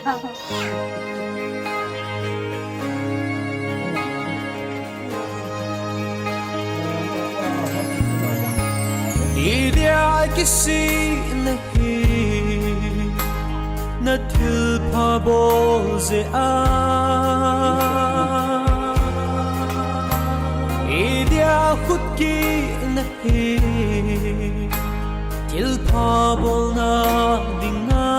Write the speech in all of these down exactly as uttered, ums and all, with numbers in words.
Idia kisih nahi, na thilpha bol jeh a. Idia khut kit nahi, thilpha bolna dinga.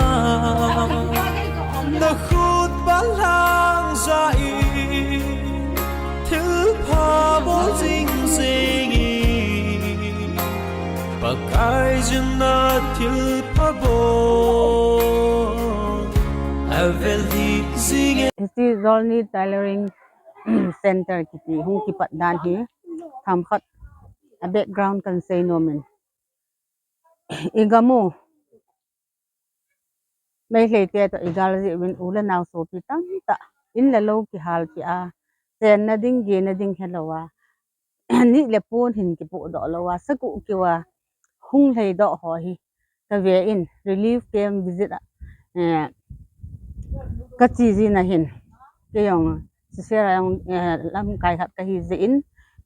Na khut balang ja in, thilpha bol jing jing in. Pakai jin na thilpha bol, avel hi jing e. Hiche Jolni Tailoring Center kiti hung kipat dan hi, themkhat a background kan sei nom in. I gam u, Meitei te toh i gal jeh uvin u le nao sopi tamtah in le lou kihalpi a, chenna ding, gena ding helou a, ni le pon hin kipohdoh lou a, sakuh kiu a hung lheidoh ho hi ka ve in, relief camp visit a, eh, ka che jin ahin, kei jong Sisera jong, eh, lamkai khat kahi jeh in,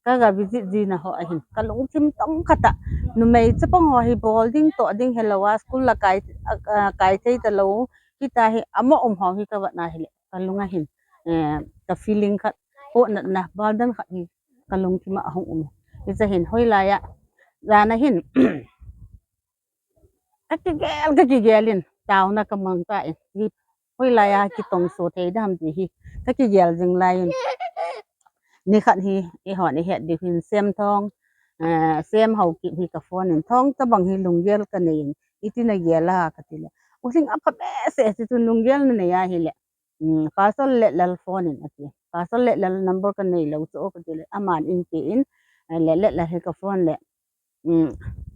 ka ga visit jin a ho ahin, ka lungthim tong khat a, numei chapang ho hi bol ding toh ding helou a, school la kai, a, a, kai thei talou, hitia hi amo um ho hi ka vet na hile, ka lung a hin, eh, ka feeling khat, pohnatna, burden khat hi ka lungthim a ahung um. Hiche hin hoilai a, jan a hin, ka kigel, ka kigel in, taona ka mang tan, hi hoilai a kitongso thei dem ti hi ka kigel jing lai in. Nikhat hi, eihon i het diu hin Semthong, eh, Sem Haokip hi ka phone in, Thong, tabang hi lunggel ka nei in, iti na gel a ka ti le, U Lhing, apha behseh, hiche chun lunggel na nei ahile, um, Pastor Letlal phone in ati. Pastor Letlal number ka nei lou chu ka ti le, aman in pe in, eh, le Letlal hi ka phone le, um,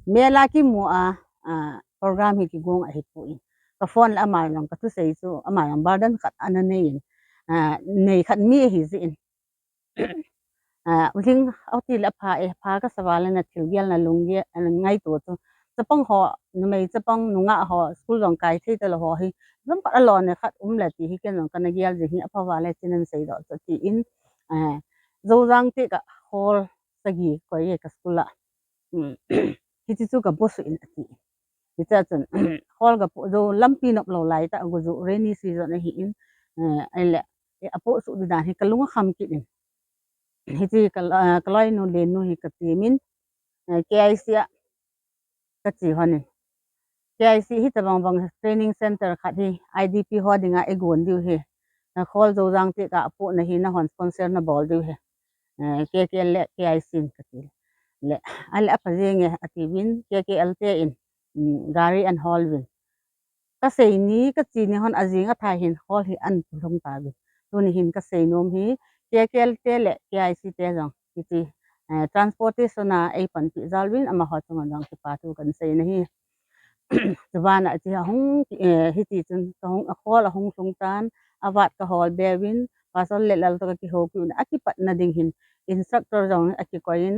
mel a kimu a, a, program hi kigong ahi poi. Ka phone le ama jong ka thusei chu, ama jong burden khat ana nei in, a, nei khat mi ahi jeh in. A, U Lhing, ati le apha e, pha kasa vale, na thil gel na lunggel, a, ngaito chu. Chapang ho, numei chapang nungah ho, school jong kai thei talou ho hi, jong khat alon e khat um le ti hi ken jong kana gel jing hi apha vale, tin an seidoh chu ti in, a, Joujang te ka hall sagi koi e ka school a. Um, hiche chu ka posuh in ati. Hiche a chun, hall ka poh jou, lampi nop lou lai tah, go jou, rainy season ahi in, eh, ahile, eh, aposuh di dan hi ka lung akham kit in. Hiche ka, eh, ka loinu Lenu hi ka team in, eh, K I C a ka che hon in. K I C hi tabang bang training center khat hi I D P ho dinga eigon diu hi. Na hall Joujang te ka apohna hi nahon sponsor na bol diu hi. Eh, K K L le K I C in ka ti le. Ahile apha jeng e ati uvin, K K L te in, um, gari an hol uvin. Ka sei ni, ka che ni hon ajing athai hin hall hi an pulhung tauvin. Tuni hin ka sei nom hi, K K L te le K I C te jong, hiche, eh, transportation a eipanpi jal uvin, amaho chunga jong kipa thu kan sei na hi. Chuban a hiche ahung, eh, hiti chun ka hung, a hall ahung lhung tan, avat ka hol be uvin, Pastor Letlal toh ka kihou kit un, akipatna ding hin instructor jong akikoi in,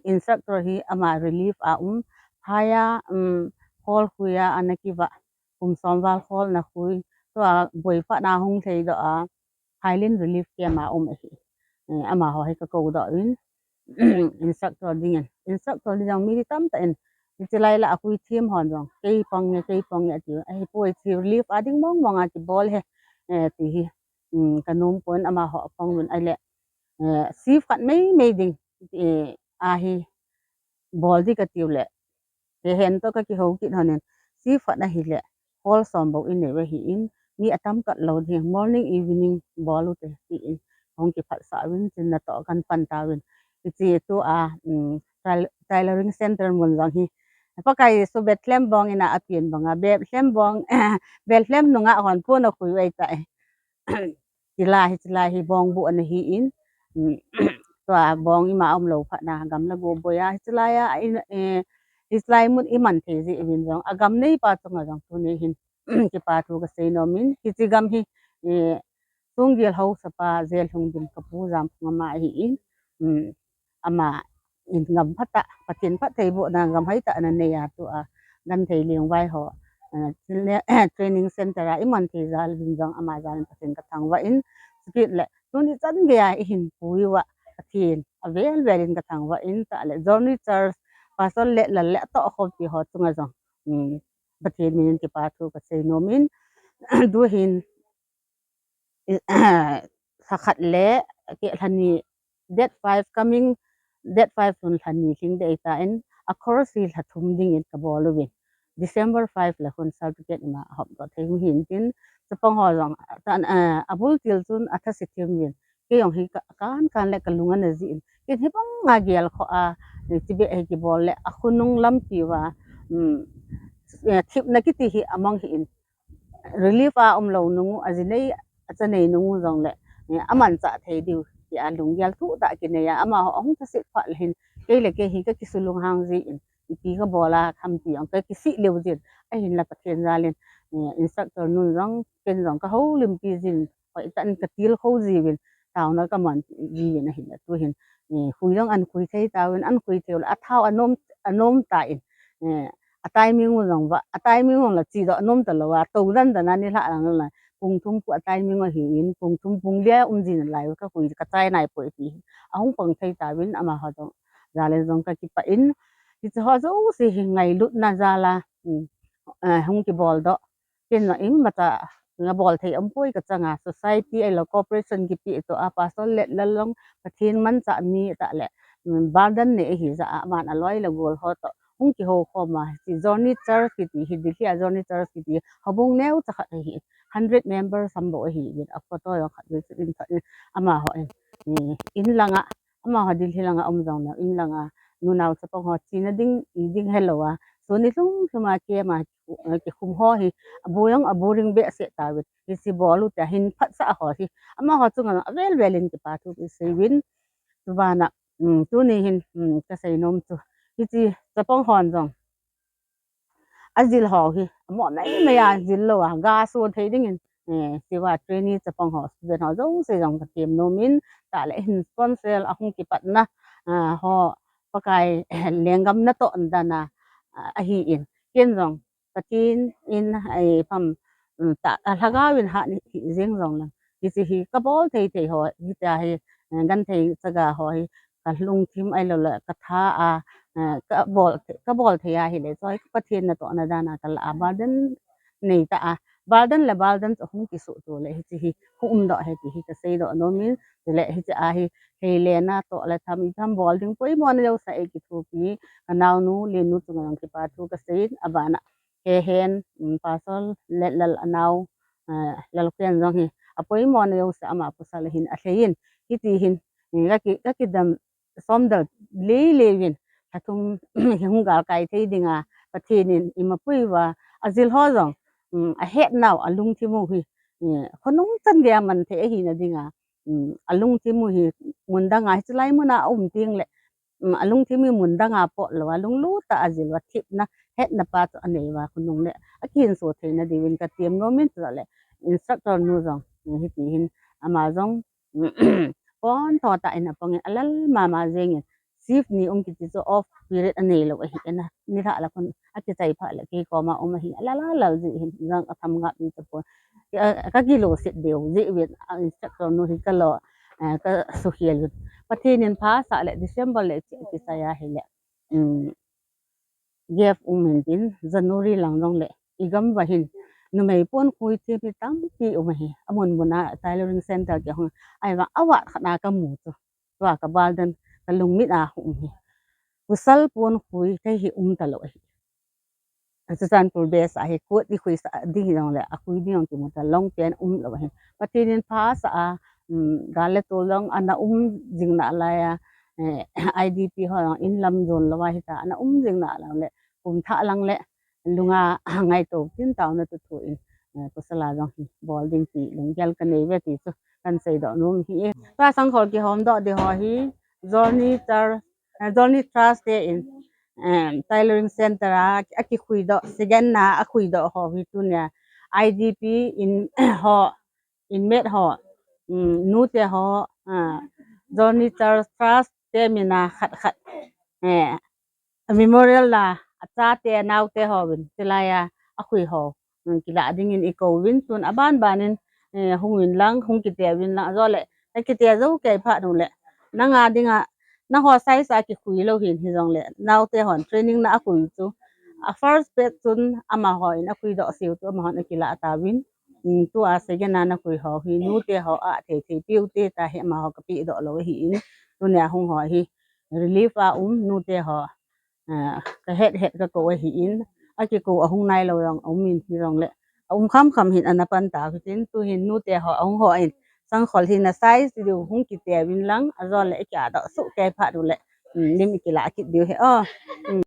instructor hi ama relief a um, phai a, um, hall khui a ana kivah, kum som val hall ana khui, tua boipat na hung lheidoh a, Phailin relief camp a um ahi. Eh, amaho hi ka koudoh uvin, instructor dingin. Instructor ding jong mi tamtah in, hiche lai la a khui them hon jong, kei pang nge, kei pang nge ati. Ahipoi, hiche relief a ding mong mong a kibol ahi, eh, ti hi, um, ka nom pon, amaho apang uvin ahile, eh, shift khat mei mei ding, eh, ahi bol di ka tiu le. Kei hen toh ka kihou kit hon in, shift khat ahile, hall som bou i nei u ahi in, mi atam khat lou ding, morning, evening bol u te, ti in, hung kiphatsah uvin, tin natoh kan pan tauvin. Hiche tua, um, tail-, tailoring center mun jong hi, Pakai Jesu Bethlehem bong in a apen banga, Bethlehem bong, Bethlehem nungah hon pon akhui u ahitai. Hilai, hiche lai hi bong bu ana hi in, um, tua bong ima umlou phat na, gamla go boi a, hiche lai a, in, eh, hiche lai mun iman thei jeh uvin jong, agam neipa chunga jong tuni hin, kipa thu ka sei nom in, hiche gam hi, eh, Sunggil haosapa Jelhungbin ka pu Jamphung ama ahi in, um, ama in gam phatah, Pathen phattheibohna gam hoitah ana nei a tua, genthei lengvai ho, eh, training center a i man thei jal uvin jong ama jal in Pathen ka thangvah in, chukit le tuni chan gei a i hin pui uva Pathen avel vel in ka thangvah in, tah le Journey Church Pastor Letlal le atoh khompi ho chunga jong, um, Pathen min in kipa thu ka sei nom in, tu hin, lha khat le, lha ni, date five coming, date five hun lha ni lhing dei ta in, a course hi lha thum ding in ka bol uvin. December five le hun certificate ima a hop doh thei u hin tin, chapang ho jong, tan, eh, a bul til chun a thase thim uvin. Kei jong hi ka, kan kan le ka lung ana jih in. Ken hi bang a gel kho a, ni ti be hi kibol le, a khonung lampi uva, um, eh, thipna kiti hi a mang hi in. Relief a um lou nung u, a ji nei, a cha nei nung u jong le, eh, a manchah thei diu, ti a lunggel thuh tah kinei a, amaho ahung thase phat le hin, kei le kei hi ka kisulunghang jin, ipi ka bol a, khampi ong ka kisih leu jin, ahin la Pathen jal in, eh, instructor nun jong, ken jong ka houlimpi jin, hoitah in ka tilkhou jiuvin, taona ka man jiuvin ahin la tu hin, eh, khui jong an khui thei tauvin, an khui thei u le, a thao a nom, a nom ta in, eh, a timing u jong uva, a timing u jong la chi doh nom ta lou a, to dan dan a ni lha lang la, pung thum khu a timing u ahi in, pung thum pung li a um jin lai u ka khui ka chai nai poi ti. Ahung pang thei tauvin amaho jong, jal in jong ka kipah in, hiche ho jouse hi ngailutna jal a, um, eh, hung kibol doh. Ken jong imacha nga bol thei um poi ka chang a, society ahilou cooperation kipe toh a, Pastor Letlal jong Pathen manchah mi tah le, um, burden nei ahi jeh a, aman a loi le gol ho toh hung kihou khom a, hiche Journey Church kiti hi, Delhi a Journey Church kiti, houbung neocha khat ahi, hundred members ham bou ahi, a photo jong khat vei chu in khat in, amaho in, in lang a, amaho Delhi lang a um jong le, in lang a, nunao chapang ho chena ding, i ding helou a, sun ni lhum lhum a camp a, eh, kikhum ho hi, a bu jong a boring behseh tauvin, hiche bol u tia hin phatsah ho hi, amaho chunga avel vel in kipa thu ka sei uvin, tu bana, um, tuni hin, um, ka sei nom chu, hiche chapang hon jong, a jil ho hi, a mo mei mei a jil lou a, ga so thei ding in, eh, tua trainee chapang ho, student ho jouse jong ka tem nom in, tah le hin sponsor a hung kipatna, ah, ho, Pakai lenggam natoh dan a, ah, ahi in. Ken jong, Pathen in, eh, pam, um, tah, a lhagao in hat ni hi jeng jong le, hiche hi ka bol thei thei ho, hitia hi, eh, genthei chaga ho hi, ka lungthim ahilou le, ka tha a, eh, ka bol, ka bol thei ahi le, choi Pathen natohna dan a ka la a, burden nei tah a, burden le burden chu hung kisuh to le, hiche hi hung um doh ahi ti hi ka sei doh nom in, chule hiche a hi, lhei le na toh le tham i tham bol ding poimo na jouse ei kithopi, ka naonu, Lenu chunga jong kipa thu ka sei in, abana, he hen, um, Pastor Letlal a nao, eh, Lalkhen jong hi, a poimo na jouse ama pasal hin a lhei in, hiti hin, eh, ka ki, ka kidam, somdal lei lei uvin, lha thum hi hung galkai thei ding a, Pathen in ima pui uva, a jil ho jong, um, a het nau, a lungthim u hi, eh, khonung chan gei a man thei ahi na ding a, um, a lungthim u hi mun dang a, hiche lai mun a um teng le, um, a lungthim hi mun dang a pot lou a, lunglut tah a jil uva, thipna, hetna pa chu a nei uva, khonung le, a kihinso thei na diuvin ka tem nom in, chule instructor nu jong, um, hiti hin, ama jong, pon tho tah in a pang in a lal mama jeng in, shift ni um kiti chu off period a nei lou ahi in a, ni lha la khun a kichai phat le kei koma um ahi, a lal a lal jeh hin jong a tham ngap in chu pon. Ka, ka kilo set deu jeh uvin a instructor nu hi ka lo, eh, ka sukhel uvin. Pathen in pha sah le December le chi a kichai ahi le, um, gap um in tin, January lang jong le, i gam uva hin, numei pon khui thei mi tampi um ahi, a mun mun a tailoring center kihong, ahivang a vat khat a ka mu chu, tua ka burden, ka lungmit a um hi. Pasal pon khui thei hi um ta lou ahi. Churachandpur base a hi coat i khui sah ding hi jong le, a khui ding jong kimu ta, long pant um lou ahi. Pathen in pha sah a, um, gal le tol jong ana um jing nalai a, eh, I D P ho jong in lam jon lou ahi ta, ana um jing nalai le, kum thah lang le, lunga ngaito tin taona thu thu in, eh, pasal a jong hi bol ding ti lunggel ka nei uve ti chu kan sei doh nom hi. Ka sangkhol kihom doh ding ho hi, Journey Church, eh, Journey Trust te in, eh, tailoring center a, a kikhui doh, second na a khui doh ho hi tunia, I D P in ho, inmate ho, um, nu te ho, ah, Journey Church Trust te min a khat khat, eh, memorial la, a chate, a naote ho vin, chulai a, akhui ho, um, kilah dingin ikou vin, tun aban banin, eh, hung vin lang, hung kite vin lang, ajole, na kite jou kei phat nule, nanga dinga, naho size a kikhui lou hin hijongle, naote hon training na akhui chu, a first batch chun amaho in akhui doh siu chu, amahon akilah tauvin, um, tua second a nakhui ho hi, nute ho a thei thei piu te ta hi amaho kapeh doh lou ahin, tunia hung ho hi, relief a um, nute ho, ah, kahet het kakou ahin, akikou ahung nailou jong, aum in hijongle, aum kham kham hin ana pan tauhitin, tuhin nute ho, ahung ho in, sangkhol hi na size diu hung kite vin lang, ajole, ikia doh suh kei phat nule, um, lim ikilah kit diu hi, oh. Um.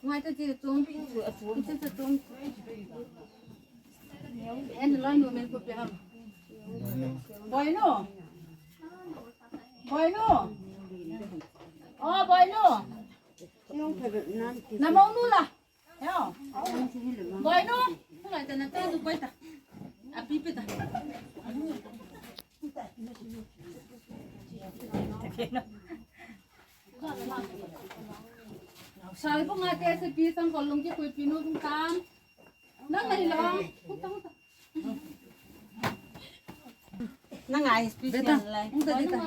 Ngai ta chi tum, chi ta tum. En loi nu men ko pe ham. Boinu. Boinu. Oh, Boinu. Na monu la. Yo. Boinu. Ngai ta na ta du koi ta. Api pe ta. Salbung ate se pi sang kolung ki kui pinu tung tam. Nang ngai lo. Nang ngai special lai. Ung ta di ta.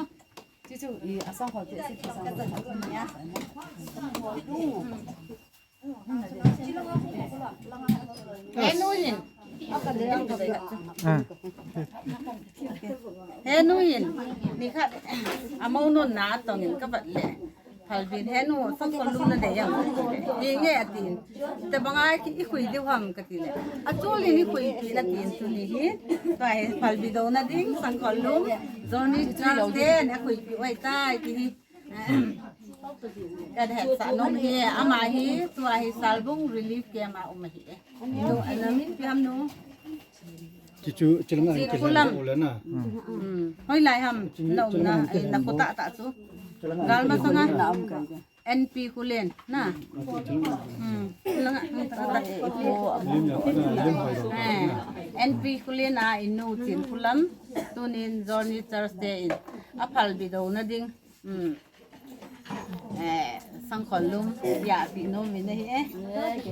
Chichu i asang ko te se pi sang. Henu hin. Ah. Henu hin. Nikhat. Amau non na tong in kabat le. Phalbi henu sangkhol lum na dei yang. Hi nge atin. Tabang ai ki ikhui diu ham kati le. Achul in ikhui pi na tin tuni hi. Tua hi phalbi douna ding sangkhol lum. Johnny Charles den ikhui pi oi tai ti hi. Ka het sa nom hi, ama hi, tua hi Salbung relief camp a um ahi e. Tu ana min pi ham nu? Chichu, chilang ang Chi kilang Khulam. Ule na. Hmm. Hoilai ham, na um na, ai, na kota ta chu. Galma sanga. N P Khulen, na. Hmm. Langa, ang ta ta. Lim ya, na, lim hoi dong. Eh, N P Khulen a inu Chin Khulam, tunin Johnny Thursday in. Aphalbi douna ding. Hmm. Eh, sangkhol lum, ya, pi nom min ahi, eh.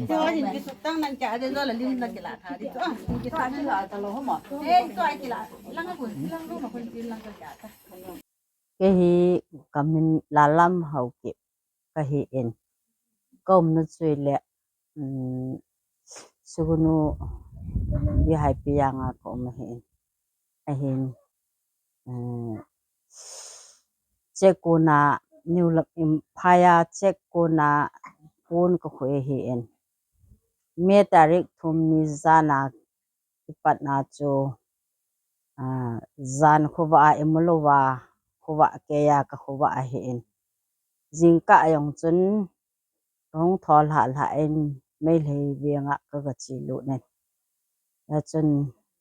Cho hin kisuk tang nang cha de lo la lim na kila tha di cho. Kisuk kila ta lo ho ma. Eh, cho ai kila. Lang a kun, lang lo ma kun, lang ka cha ta. Kei hi kamin Lallam Haokip kahi in. Ka umna chu ile, um, Sugnu Vihaipi Yang a ka um ahi in. Ahin, um, Chekona New Lam, um, Phaya Chekona pon ka khui ahi in. May tarik thum ni jan a kipatna chu, ah, jan khovah a imu louva, khovah keiya ka khovah ahi in. Jingkah a jong chun kahung thol hah hah in Meitei veng a ka, ka che lut in. Hia chun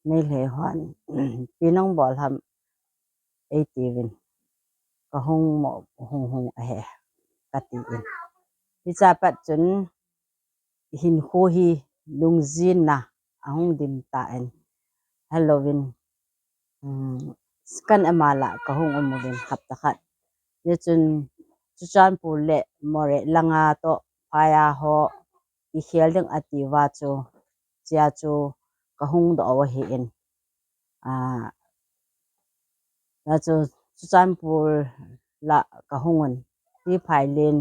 Meitei hon, "Pi nang bol ham?" eiti uvin. Kahung mo hung hung ahi, kati in. Hicha pat chun hinkho hi lungjinna ahung dim tan, hilouvin, um, kan ama lah kahung um uvin hapta khat. Hia chun Churachandpur le Moreh langa toh Phaya ho kikhel ding ati uva chu, chea chu kahung doh u ahi in. Ah, hia chu Churachandpur lah kahung un, Tiphailin,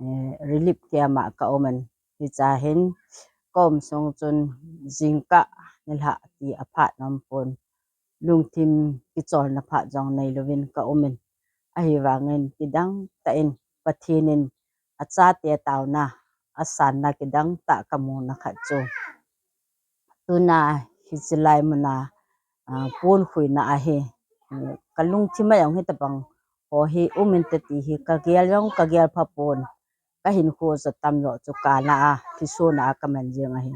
eh, relief camp a ka um in, hicha hin ka um sung chun jingkah nilhah ti aphat nom pon, lungthim kicholna phat jong neilouvin ka um in, ahivangin kidang tah in Pathen in achate taona, asanna kidang tah ka muna khat chu, tuna hiche lai muna, ah, pon khuina ahi, eh, ka lungthim a jong hitabang ho hi um inte ti hi ka gel jong ka gel pha pon, ka hinkho jat tam joh chu kana a, thilsohna a ka man jeng ahi.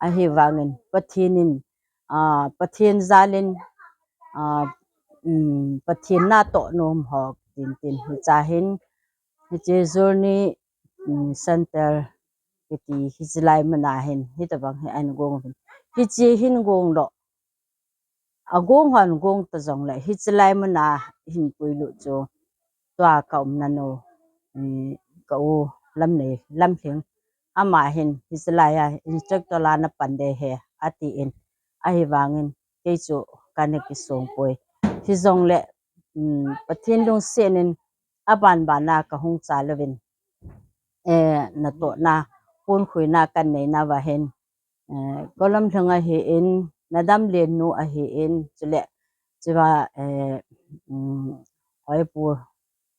Ahivangin Pathen in, ah, Pathen jal in, ah, um, Pathen natoh nom ho tin tin hicha hin, hiche Journey, um, Center kiti hiche lai muna hin, hitabang hi ahin gong uvin. Hiche hin gong lou. agong hon gong ta jongle hiche lai muna hin puilut chu tua ka umna nu, eh, ka u Lamnei, Lamlhing, ama hin hiche lai a instructor la na pan ding ahi atin, ahivangin kei chu kana kisong poi. Hijongle, um, Pathen lungset in aban ban a ka hung chal uvin, eh, natohna, pon khuina ka neina uva hin, eh, ka u Lamlhing ahin, Madam Lennu ahin, chule, chua, eh, um, Hoipu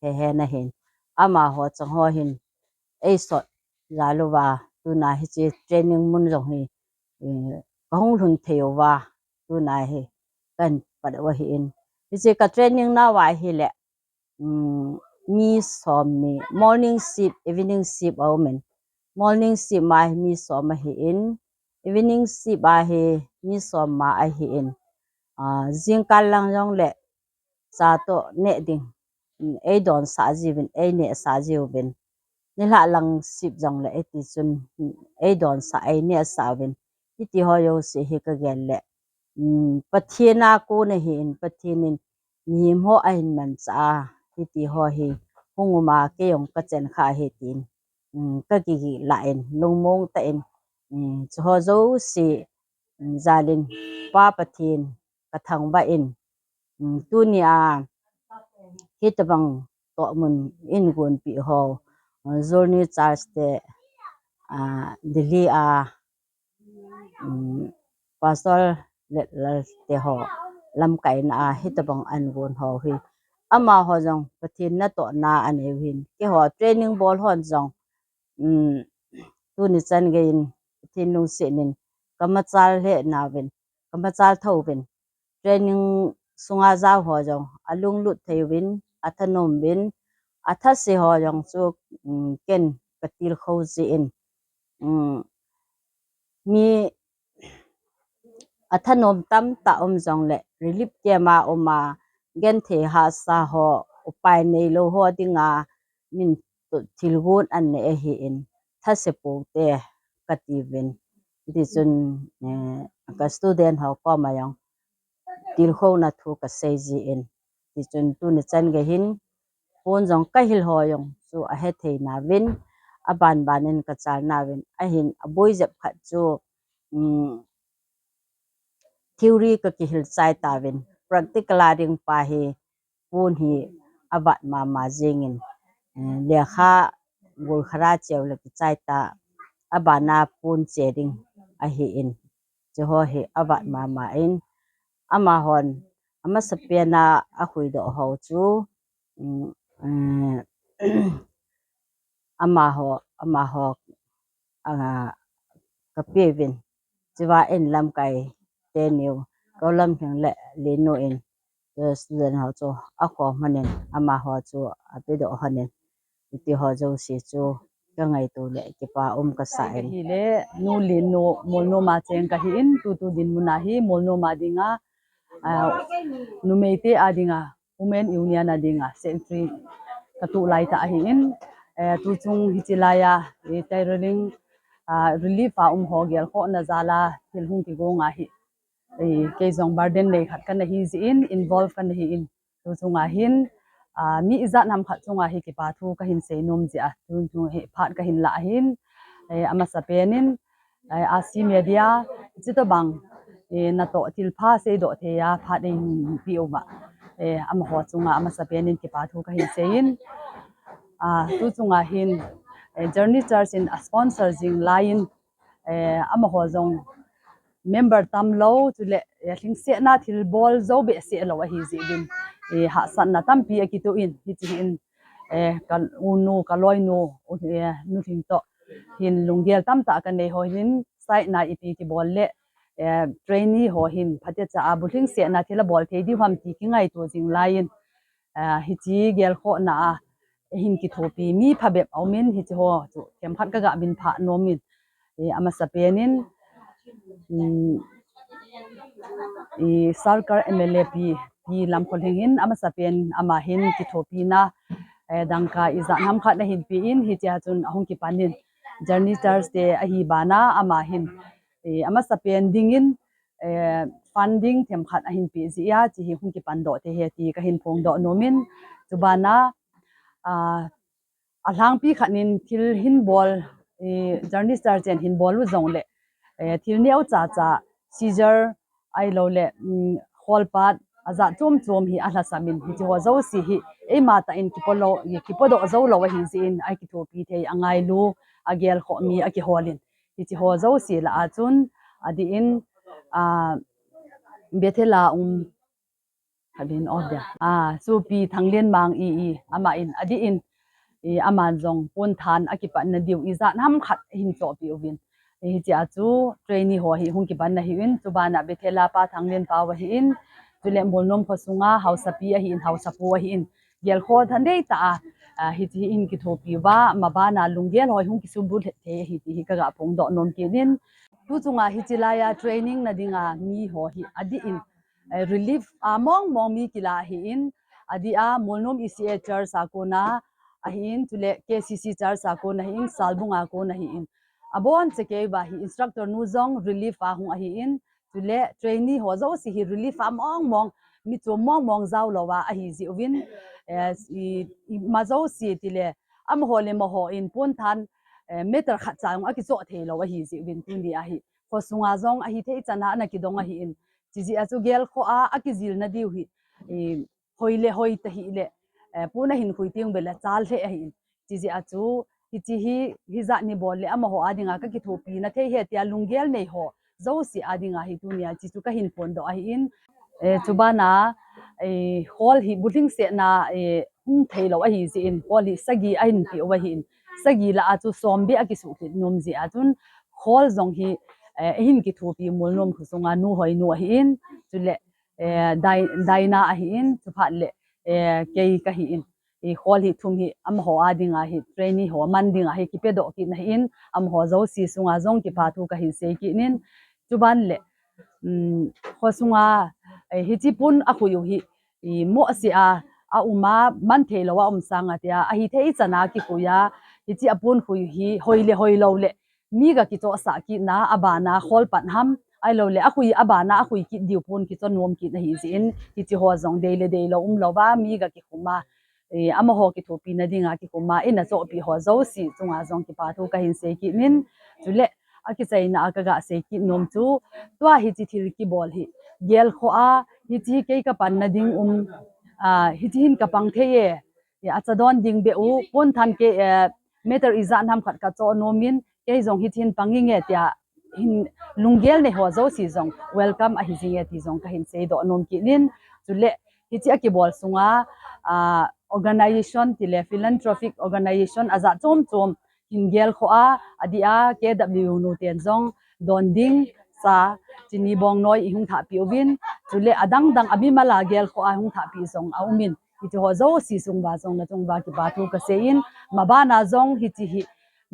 Hehe na hin, amaho chang ho hin eisot jal uva, tuna hiche training mun jong hi, eh, ka hung lhun thei uva, tuna hi kan pat u ahin. Hiche ka training na uva hile, um, mi som ni, morning shift, evening shift aumin. Morning shift ma hi mi som ahin, evening shift a hi mi som ma ahin. Ah, jingkah lang jongle cha toh neh ding, um, eidonsah jiuvin, einehsah jiuvin. Nilhah lang shift jongle iti chun, um, eidonsah, einehsah uvin. Hiti ho jouse hi ka gel le, um, Pathen a kon ahin, Pathen in mihem ho ahin manchah a, hiti ho hi hung um a, kei jong ka chen kha ahi tin, um, ka kigih lah in, lungmong tah in, um, chuho jouse, um, jal in Pa Pathen ka thangvah in, um, tuni a hitabang tohmun in gonpeh ho, uh, Journey Church te, uh, Delhi a, um, Pastor Letlal te ho lamkaina a hitabang an gon ho hi, amaho jong Pathen natohna anei u ahin, keiho training bol hon jong, um, tuni chan geiyin Pathen lungset in ka machal lheh nauvin, ka machal thouvin, training sunga jao ho jong alunglut thei uvin, athanom uvin, athase ho jong chu, um, ken ka tilkhou jin, um, mi athanom tamtah um jongle relief camp a um a, genthei hahsa ho, upai neilou ho dinga min thilgon an nei ahin, thase pou te kati uvin. Hiti chun, eh, ka student ho koma jong tilkhouna thu ka sei jin. Hiti chun tuni chan geiyin pon jong ka hil ho jong chu ahethei nauvin, aban ban in ka chal nauvin, ahin aboi jep khat chu, um, theory ka kihil chai tauvin, practical a ding pa hi pon hi avat mama jingin, eh, lekha golkha ra cheu le kichai ta, abana pon che ding ahin, chuho hi avat mama in, amahon amasapen a ahuhdoh ho chu, um, eh, amaho, amaho, ah, ka pe uvin. Chua in lamkai teni u, ka u Lamlhing le Lennu in, student ho chu akhom lhonin, amaho chu apedoh lhonin, hiti ho jouse chu ka ngaito le kipa um ka sa in. Hile, Nu Lennu, Molnom a cheng kahin, tutu dinmun a hi Molnom a dinga, ah, numei te a dinga, Women Union a dinga secretary ka tuh lai tah ahin, eh, tuchung hiche lai a, eh, Tiraling, ah, relief a um ho gelkhohna jal a thil hung kigong ahi, eh, kei jong burden nei khat kana hi jin, involve kana hin, tuchung a hin, ah, mi ijat ham khat chunga hi kipa thu kahin seinom jeh a, tuchung hi phat kahin lah ahin, eh, amasapen in, eh, R C Media, chutobang, eh, natoh thilpha seidoh thei a phat eihin pe uva, eh, amaho chunga amasapen in kipa thu kahin sei in, ah, tuchung a hin, eh, Journey Church in a sponsor jing lai in, eh, amaho jong member tamlou, chule, eh, lhingsetna thilbol jou behseh lou ahi jeh in, eh, hahsatna tampi akitoh in, hiti hin, eh, ka unu, ka loinu, eh, Nu Lhing toh hin lunggel tamtah kanei ho hin, site na ipi kibol le, eh, trainee ho hin phatecha a bulhingsetna thil abol thei diu ham ti kingaito jing lai in, eh, hiche gelkhohna a hin kithopi mi phabep aumin, hiche ho chu themkhat kaga min phah nom in, eh, amasapen in, um, eh, Sarkar M L A Pi, Pi Lamkholhing hin amasapen ama hin kithopina, eh, dangka ijat ham khat ahin pe in, hichea chun ahung kipan in, Journey Church te ahi bana ama hin, eh, amasapen dingin, eh, funding themkhat ahin pe jeh a, hiche hi hung kipan doh thei ahi ti kahin phongdoh nom in, chubana, ah, alhangpi khat in thil hin bol, eh, Journey Star ten hin bol u jongle, eh, thil neocha cha, scissor, ahilouleh, um, kholpat, ajat chom chom hi alhasam in, hiche ho jouse hi, eima tah in kipo lou, kipodoh jou lou ahi jeh in, akithopi thei, angailu, agelkhoh mi, akihol in. Hiche ho jouse lah a chun, adeh in, ah, Bethel a um, Khabin order. Ah, Sopi Thanglenmang i, i, aman adeh in, i, aman jong ponthan akipatna diu ijat ham khat ahin chohpeh uvin. I, hichea chu trainee ho hi hung kipan ahiuvin, chubana Bethel a Pa Thanglenpao ahin, chule Molnom khosunga haosapi ahin, haosapu ahin, gelkhoh thandei tah a, ah, hiche hi ahin kithopi uva, mabana lunggel ho hi hung kisubul thei ahi ti hi kaga phongdoh nom kit in. Tu chunga hiche laiya training na dinga mi ho hi adeh in, eh, relief a mong mong mi kila ahin, adeh a Molnom E C A Church a kona ahin, chule K C C Church a kona ahin, Salbung a kona ahin. Abon chekei uva hi instructor nu jong relief a hung ahin, chule trainee ho jouse hi relief a mong mong, mi chom mong mong jao louva ahi jeh uvin, eh, i, ima jouse tile, amaho le amaho in ponthan, eh, meter khat cha jong akichoh thei lou ahi jeh uvin tunia hi. Khosunga jong ahithei chan a ana kidong ahin. Chijeh a chu gelkhoh a, akijilna diu hi, eh, hoi le hoi tahih le, eh, pon ahin khui teng beh le chal lheh ahin. Chijeh a chu, hiche hi, hijat ni bol le amaho a dinga kakithopina thei ahi tia lunggel nei ho jouse a dinga hi tunia hiche chu kahin phondoh ahin. Eh, chubana, eh, hall hi bulhingsetna, eh, hung thei lou ahi jeh in, hall hi sagi ahin pe u ahin. Sagi lah a chu som beh akisuhkit nom jeh a chun, hall jong hi, eh, ahin kithopi Molnom khosunga Nu Hoinu ahin, chule, eh, Dai-, Daina ahin, chuphat le, eh, kei kahin. I hall hi thum hi amaho a dinga hi, trainee ho man dinga hi kipedoh kit na ahin, amaho jouse sunga jong kipathu kahin sei kit in, chuban le, um, khosunga, eh, hiche pon akhui u hi, i mohseh a, aum a, man thei lou a um sanga tia, ahithei chan a kikhui a, hiche a pon khui u hi, hoi le hoi lou le, mi ga kichohsah kit na, abana kholpat ham, ahilouleh, akhui, abana akhui kit diu pon kicho nom kit na ahi jeh in, hiche ho jong dei le dei lou um louva, mi ga kikhum a, eh, amaho kithopina dinga kikhum a, ina chohpeh ho jouse chunga jong kipathu kahin sei kit in, chule, akichaina a kaga sei kit nom chu, tua hiche thil kibol hi, gelkhoh a, hiche hi kei kapanna ding um, ah, hiche hin kapang thei e, eh, acha don ding beh u, ponthan kei, eh, meter ijat ham khat kachoh nom in, kei jong hiche hin pang inge tia, hin lunggel nei ho jouse jong welcome ahi jinge ti jong kahin seidoh nom kit in, chule hiche akibol sunga, ah, organization tile philanthropic organization ajat chom chom hin gelkhoh a, adeh a K W U nu ten jong don ding cha, chini bongnoi ihung thahpeh uvin, chule adang dang amimal a gelkhoh a hung thahpeh jong aum in, hiche ho jouse chunguva jong nachunguva kipathu kasei in, mabana jong hiche hi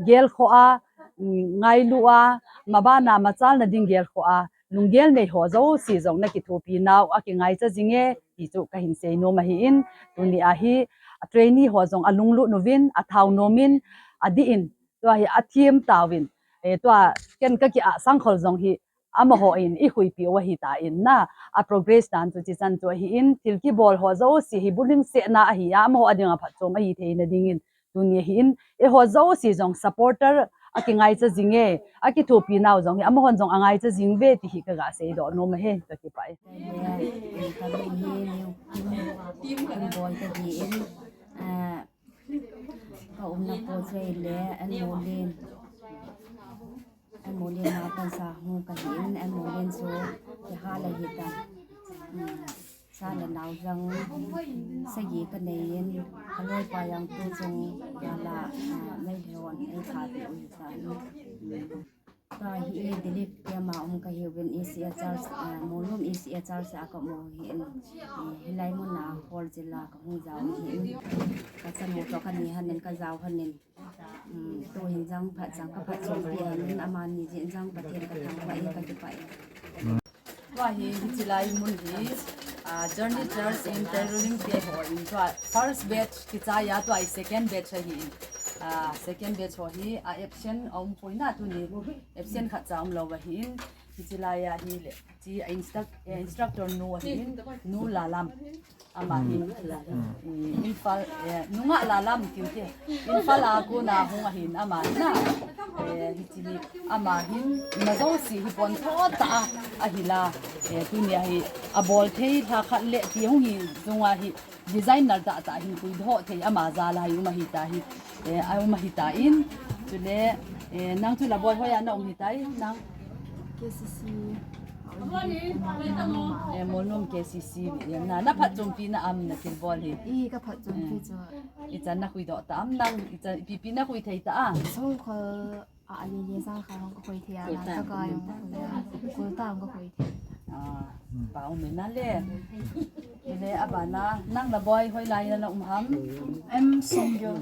gelkhoh a, um, ngailu a, mabana machalna ding gelkhoh a, lunggel nei ho jouse jong nakithopi nau akingaicha jinge, ti chu kahin sei nom ahin, tunia hi, a trainee ho jong alunglut uvin, athao nom in, adih in, tua hi athem tauvin, eh, tua ken kaki ahsang khol jong hi, amaho in ikhuipeh u ahitan na, a progress dan chu hichan chu ahin, thil kibol ho jouse hi bulhingsetna ahi a, amaho a dinga phatchom ahi theina dingin, tuni ahin, eiho jouse jong supporter akingaicha jinge, akithopi nau jong hi, amahon jong angaicha jing uve ti hi kaga seidoh nom ahi, kakipah e. Kami hi New Kim, Kim Boy kati in, ah, kaumna po chu ahile, Anmolen. Anmolen a pansa hung kahin, Anmolen chu kihal ahitan. Um, cha le nao jong sagi kanei in, kaloipa jong tuchung gal a, ah, Meitei hon eithapeh u ahitan. Tua hi Delhi camp a um kahiuvin, E C A Church, ah, Molnom E C A Church a kaum u ahin, eh, hilai mun a hall jil a kahung jao ahin, kachanu toh kani hon in kajao hon in. Um, tuhin jong phatchompi hen in, amani jeh in jong Pathen kathangvah e, kakipah e. Tua hi, hiche lai mun hi, ah, Journey Church in tailoring te hon, tua first batch kichai a, tua hi second batch ahin, ah, second batch ho hi, ah, absent aum poi na tuni, absent khatcha umlou ahin, Hiche lai a hi le, hiche a instruct-, eh, instructor nu ahin, Nu Lalam. Ama hin, eh, Imphal, eh, nungah Lalam tiu te. Imphal a kona hung ahin ama na. Eh, hiche hi ama hin, ima jouse hi pontho tah a, ahila. Eh, tunia hi, abol thei lha khat le ti hung hi, jong ahi. Designer tah tah hin puidoh thei ama jal a hi um ahi ta hi, eh, a um ahi ta in, chule, eh, nang chu Laboi hoi a na um hi ta in, nang K C C. Eh, Molnom K C C, eh, na, na phatchompi na am na thilbol hi. I ka phatchompi chu. Eh, ichan na khuidoh ta am nang, ichan ipi ipi na khui thei ta a. Songkhol. A, ali le jang kha hung ka khui thei a, Koltang. Lang ka ka jong ka khui a, Koltang ka khui thei. Ah, pa um na le. Ile abana, nang Laboi hoilai a na um ham? M Sunggel.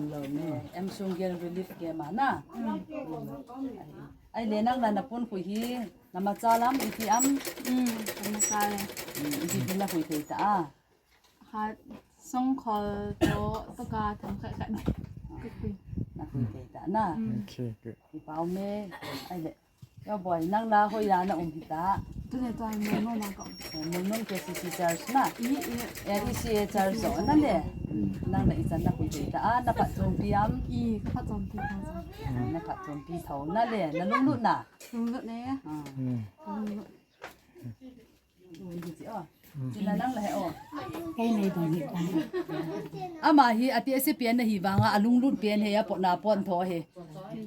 Eh, M Sunggel Relief Camp a na. Mm. Ai le nang la na pon khui hi, na macha lam iti am? Mm, na macha le. Mm, iti pi na khui thei ta a. Khat, Songkhol to, to ka thang khat khat. Ka khui. Na khui thei ta na. Mm. Okay, good. Kipa um e. Ai le. Yo boy, nang la hoiya na um hi ta. Tule tua hi Molnom a ka um. Eh, Molnom K C C Church na. I, i. Eh, E C A Church jo na le. Mm. Nang la ichan na khui thei ta. Ah, na phatchompi am. I, ka phatchompi ta. Na phatchompi tho na le. Na lunglut na. Lunglut ne. Ah. Mm. Lunglut. Tina nang la he o. Kei nei dong hi ta. Ama hi ati ase pen na hi vanga alunglut pen hi a pot na pon tho hi.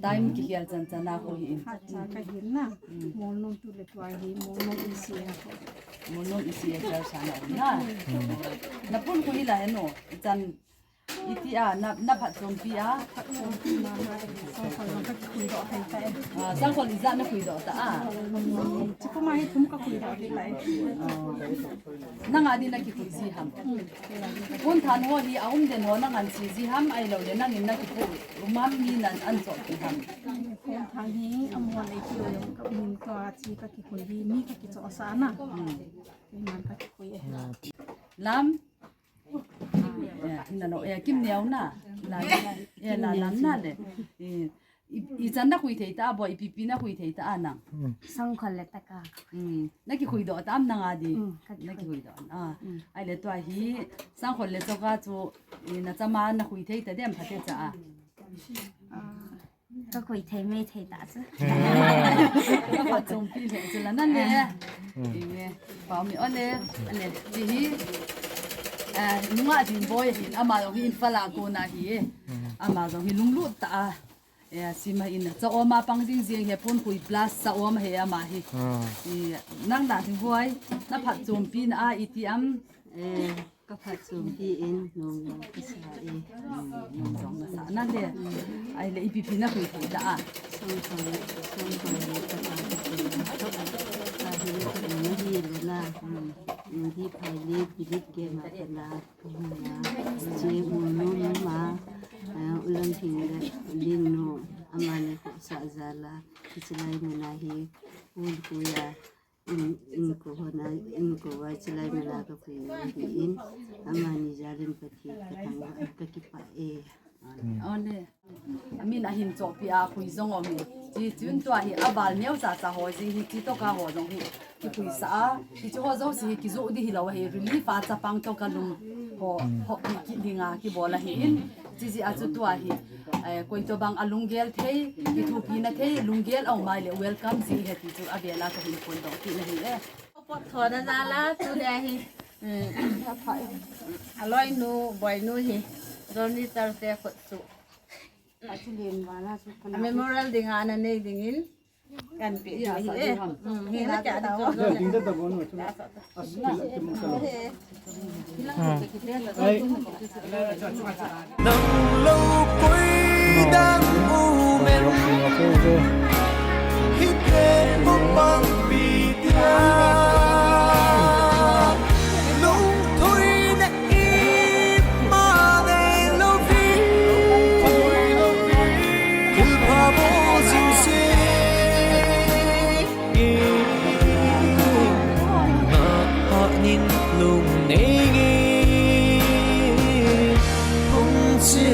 Time kikhel chan chan a ko hi in. Hacha ka hin na. Molnom tu le tua hi, Molnom E C A ko. Molnom E C A Church a na um na. Na pon ko hi la he no. Ichan Iti a, na, na phatchompi a? Phatchompi na, na, Songkhol na ka kikhuidoh thei ta e. Ah, Songkhol ijat na khuidoh ta a? Chukuma hi thum ka khuidoh thei ta e. Nang a di na kikhui ji ham? Mm. Pon than ho hi a um den ho nang an si ji ham ahilou le nangin na kikhui um ham mi nan an choh ti ham? Pon than hi a mo le ki o ka min to a chi ka kikhui hi mi ka kichoh sa na. Mm. Min nan ka kikhui e. Lam? Eh, na no, eh, Kimneo na. La, eh, Lalam na le. Eh, i, ichan na khui thei ta, boy, ipi pi na khui thei ta, a nang. Songkhol le taka. Mm. Na kikhuidoh ta am nang a di? Mm, ka kikhui. Na kikhuidoh. Ah. Mm. Ai le tua hi, Songkhol le taka chu, eh, na chama na khui thei ta dem pha te cha a. Ah. Ka khui thei mai thei ta chu. Ka phatchompi le chu la na le. Mm. Ime, pa mi o le, le, ti hi, eh, nunga jin boy hin, ama jong hi Imphal a kona hi, eh. Mm. Ama jong hi lunglut ta a. Eh, sima in, cha oma pang jing jing he pon khui plus cha oma he ama hi. Ah. Eh, nang la jing boy, na phatchompi na a iti am. Eh. Ka phatchompi in, nom jong ka sa e. Nom jong na sa na le. Ai le ipi pi na khui thei ta a. Songkhol, Songkhol le taka ka khui. Ka hi le ka na hi le na. Hi phai le bilik ke ma ka na. Che u no ma. Eh, u lam thing le ling no. Amani ko sa jala. Kichilai mo na hi. Un kuya. In, in ko hona, in ko wa chilai mala ka khui hi in, amani jalin Pathen ka thangvah ka kipah e. Ole. Amin ahin chohpi a khui jong um e. Chi chun tua hi aval neo cha cha ho ji hi chi to ka ho jong hi. Kikhui sa a, hi chu ho jong si hi kijoh di hilou hi relief a chapang to ka lung ho, ho ki, ki dinga kibol ahi in. Chi ji a chu tua hi, eh, koi to bang a lunggel thei, kithupi na thei, lunggel a um a le welcome ji he ti chu a vela ka hin phone dong kit na hi e. Pot thona jala tu le hi. Mm. A loi nu, boy nu hi. Doni tar te khut chu. A memorial dinga na nei dingin. Kan pi ya, hi e. Hmm, hi na ka di to. Ding da da bon wa tu. As ki ki mun ka lo. Ai. Nang lo koi dang u men. Hi te mo pang pi tia. Lung thui na i ma nei lo vi. Thil pha bo jing se. Ngah hah nin lung nei nge. Hung che